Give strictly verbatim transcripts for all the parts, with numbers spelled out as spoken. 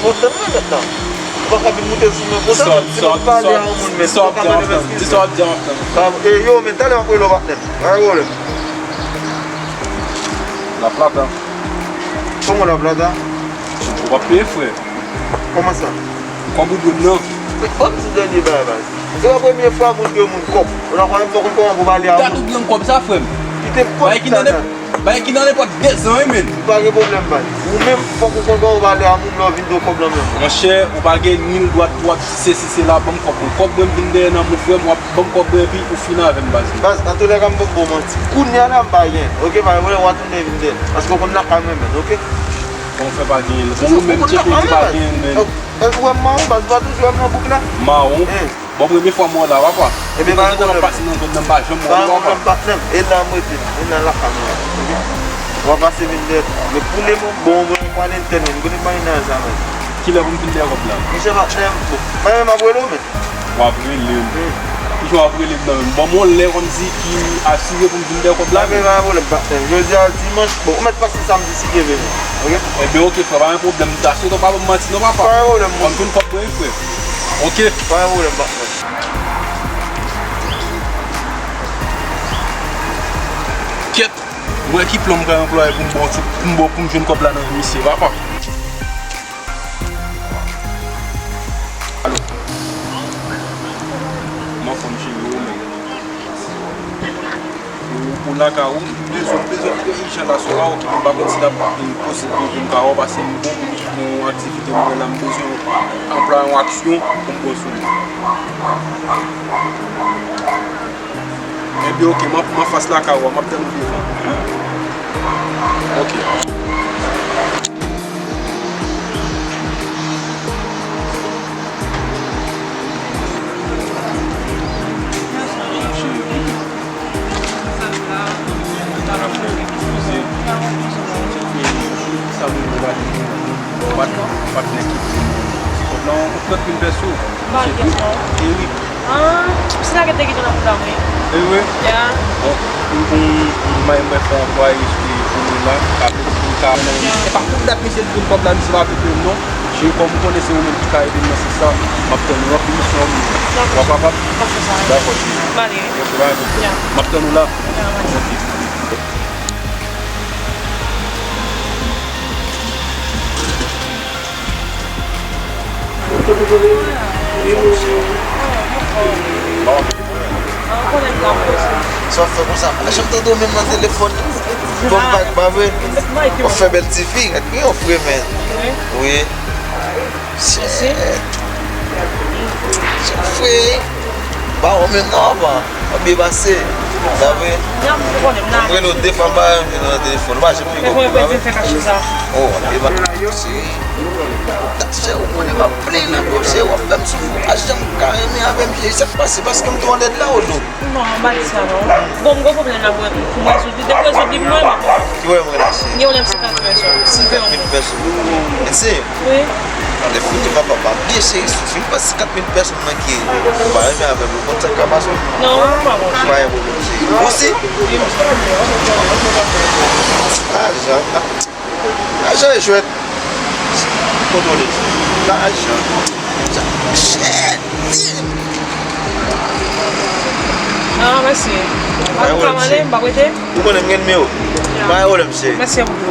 Ou tann mwen mèt la. Ou pa ka vin moute sou mwen konsa, mèt. Si m ap pale a yon moun, mèt, ou pa ka mande m eskize. Di sa w ap di a, m ap tann. E yo, men talè m ap rele w, patnè m. Pa gen pwoblèm. Laplata. Kòman laplata? Ou p ap peye, frè. Kòman sa? Kòb ou dwe m nan. Ban m di dènye bagay, baz. Se pa premye fwa moun dwe moun kòb. Ou la konnen fòk ou konn kòman pou pale a moun. Dat ou dwe m kòb sa, frè m. Kite m kòb sa. Bagay ki nan nenpòt dezan, wi, men. Pa gen pwoblèm, baz. Ou menm, fòk ou konn kòman pou pale a moun lè w vin dwe kòb lan menm. Monchè, ou pa gen nil dwa pou w ap di sesi, sela, ban m kòb mwen. Kòb mwen, m vin dèyè nan men w, frè m, w ap ban m kòb mwen, epi ou fin avè m, baz. Baz, antoulèka, m p ap ba w manti. Kounye a la, m pa gen. Oke, pa gen pwoblèm, w a tounen vin dèyè. Paske w konn lakay mwen, men, oke? Bon, fè pa genyen. Bon, ou menm, tcheke ou di pa genyen, men. Ou wè m mawon, baz, ou pa toujou wè m nan bouk la? Mawon? Bon, premye fwa m wè w la, papa. Ebyen, pa gen pwoblèm. Depi m pase nan zòn nan, m pa janm wè w, papa. Pa gen pwoblèm, patnè m. E la m rete. E nan lakay mwen la. Oke? W a pase vin dèyè. Men pou le moman, bon, mwen pale tèt mwen. M konnen pa gen nan sa, men. Kilè pou m vin dèyè kòb la? Monchè, patnè m, bon. Pa gen, m ap rele w, men. W ap rele m. Kijan w ap rele m nan men m? Ban m yon lè kòmsi ki asire pou m vin dèyè kòb la. Ebyen, pa gen pwoblèm, patnè m. Jodi a dimanch, bon, ou mèt pase samdi si Dye vle. Oke? Ebyen, oke, frè, pa gen pwoblèm. M ta swete w pa ban m manti non, papa. Pa gen pwoblèm, monchè. Ban m jwenn kòb mwen, wi, frè. Oke? Pa gen pwoblèm, patnè m. Kèt, m wè ki plan m ka anplwaye pou m ba w ti, pou m ba w, pou m jwenn kòb la nan men misye, papa. Alo. M anfòm, cheri, ou menm? Ou, ou lakay ou, m bezwen, m bezwen w trè ijan la, si w pa okipe m, m pa konn si l ap vin posib pou m ka wè w, paske m gon, gon aktivite mwen la, m bezwen anplwaye yon aksyon pou m pran sou li. Ebyen, oke, m ap, m anfas lakay ou a, m ap tann ou devan. Oke. Sa mwen, mwen pa di, mwen pa di, mwen pa di nèg ki, non, trant mil pèso. Erik. Ah, se la ke te gentan nan bouda mwen. E vre? Ya. Bon, m, m, m, mwen fè anplwaye pou mwen la, ka fè pou ka. Ya. E pa pou dat misye l pran kòb la, misye pa vle peye m non. Cheri, kòm ou konnen se ou menm ki ka ede m nan sans sa, m ap tann ou, ranpli misyon an pou mwen. Dakò. W ap kapab? M ap fè sa. Dakò, cheri. M ale wi. Ok, pa gen pwoblèm. Ya. M ap tann ou la. Ya, mèsi. Ok. Sa w fè konsa? Pa janm tande w menm nan telefòn. Bon, pa, pa vre? W ap fè bèl ti fi. Gad, gen yon fre, men. Wi. Shit. Shit, fre. Ba w menm nan, apa. W ap byen pase. Sa vre? Mwen rele w de fwa, m pa janm nan telefòn. Ou pa janm gen kòb, pa vre? Oh, w ap byen pase. Cheri. Cheri, ou konnen m ap plenn nan, bro. Cheri, w ap fè m soufri. Ou pa janm ka renmen avè m, cheri. Sa k pase? Paske m twò lèd la, ou do? Non, m pa di sa, non. Bon, m gon pwoblèm la pou, pou m rezoud li. Depi w rezoud li pou mwen, m ap. Ki pwoblèm w gen la, cheri? Gen yon pwoblèm senkant mil pèso. Senkant mil pèso. Wi. Tande fout, papa, pa bliye, cheri, si w fin pran senkant mil pèso nan ki ou pa renmen avè m, ou konn sa k ka pase w? Non, ou pa bon. Pa gen pwoblèm, cheri. Ou si? Wi, m si. Lajan, lajan e jwèt. Kontwole. Lajan. Shit! Ah, mèsi. Antouka, m ale, m p ap rete. Ou konnen m gen nimewo w. Ya. Pa gen pwoblèm, cheri. Mèsi anpil.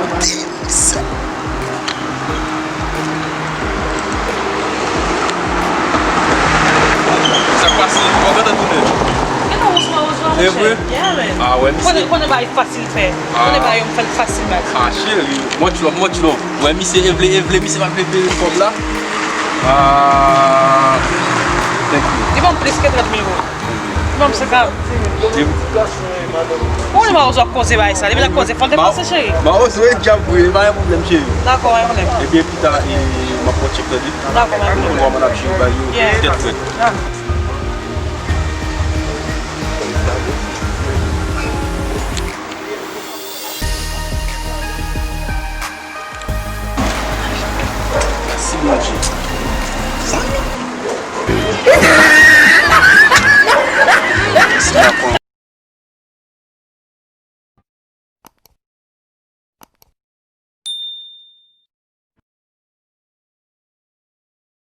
Sa k pase? Ou gentan tounen? Gentan, ou swa, ou swa, monchè. E vre? Yeah, man. Ah, wè, misye. Konnen, konnen bagay fasil fè. Ah. Konnen bagay yo m fè l fasil, baz. Ah, cheri. Much love, much love. Wè, misye, e vle, e vle, misye pa vle peye kòb la. Ah, thank you. Li ban m plis ke trant mil euro. Li ban m senkant. Li Ou konnen Mawozo ap koze bagay sa. Depi l ap koze, fò l depanse, cheri. Mawozo e djab vre, li pa gen pwoblèm, cheri. Dakò, pa gen pwoblèm. Ebyen, pita, e, m ap pran tchèk tande. Dakò, pa gen pwoblèm. Pou kòman n ap jere bagay yo, tèt frèt. Mèsi, Bondye.